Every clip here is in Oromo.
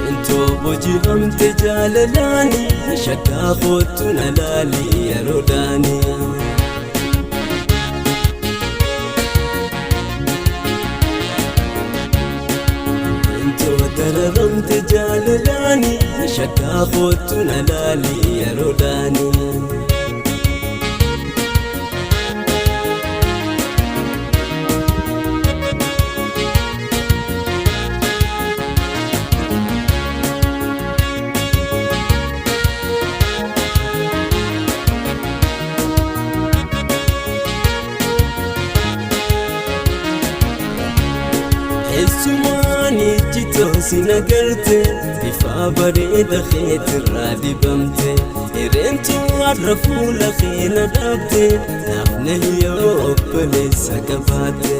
Intoo booji'amte jaalalaani, shakkaa kootu na laali yeroo daani. Intoo dararamte jaalalaani, shakkaa kootu na laali yeroo daani. Eessumaan ijjitoo si nagarte, bifa bareeda keetirraa dibamte, hireentu har'a fuula kee na dhaabde, naaf nahiyyoo obboleessa qabaatte.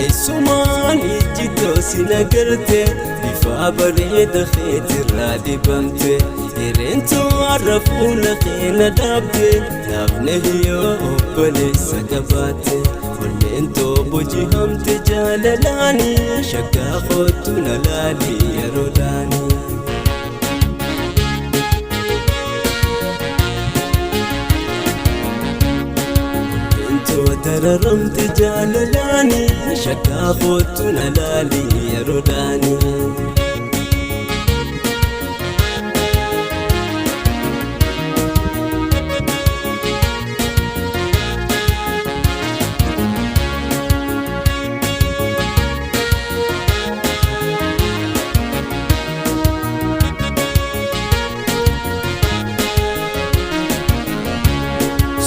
Eessumaan ijjitoo si nagarte, bifa bareeda keetirraa dibamte, hireentu har'a fuula kee na dhaabde, naaf nahiyyoo obboleessa qabaatte. Onneen too booji'amte jaalalaani, shakkaa kootu na laali yeroo daani. Onneen too dararamte jaalalaani, shakkaa kootu na laali yeroo daani.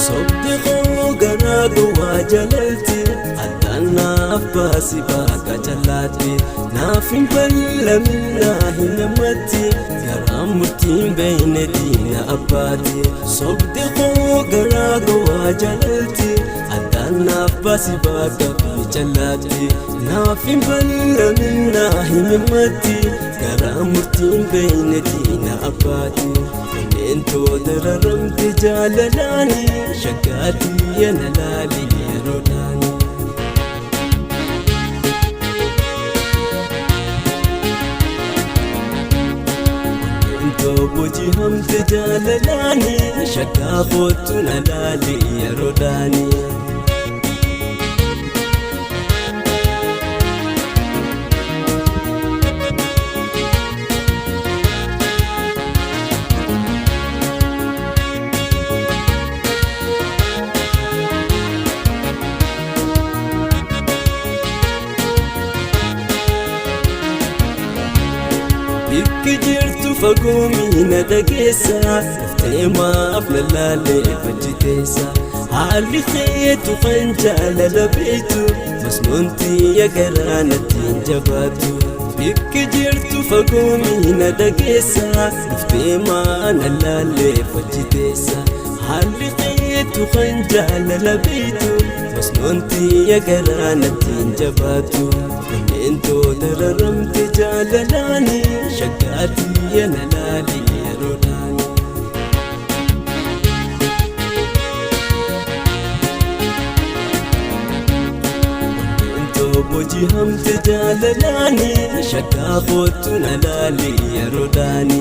Sobdi koo garaa gowwaa jalalti, addaan naaf baasi baaka callaatti, naaf hin ballamin naa hin namatti, garaan murtiin beeyne diina abbaati. Sobdi koo garaa gowwaa jalalti, addaan naaf baasi baaka callaatti, naaf hin ballamin naa hin namatti, garaan murtiin beeyne diina abbaati. Onneen too dararamte jaalalaani, shaggaatii na laali yeroo daani. Onneen too booji'amte jaalalaani, shakkaa kootu na laali yeroo daani. Bikki jirtu fagoo miina dhageessa, dhuftee maaf lallaalee fajjiteessa. Haalli keetu kan jaalala beektu, masnoontii garaa natti hin jabaatu. Bikki jirtu fagoo miina dhageessa, dhuftee maa lallaalee fajjiteessa. Haalli keetu kan jaalala beektu, masnoontii garaa natti hin jabaatu. Onneen too dararamte jaalalaani, shaggaatii na laali yeroo daani. Onneen too booji'amte jaalalaani, shakkaa kootu na laali yeroo daani.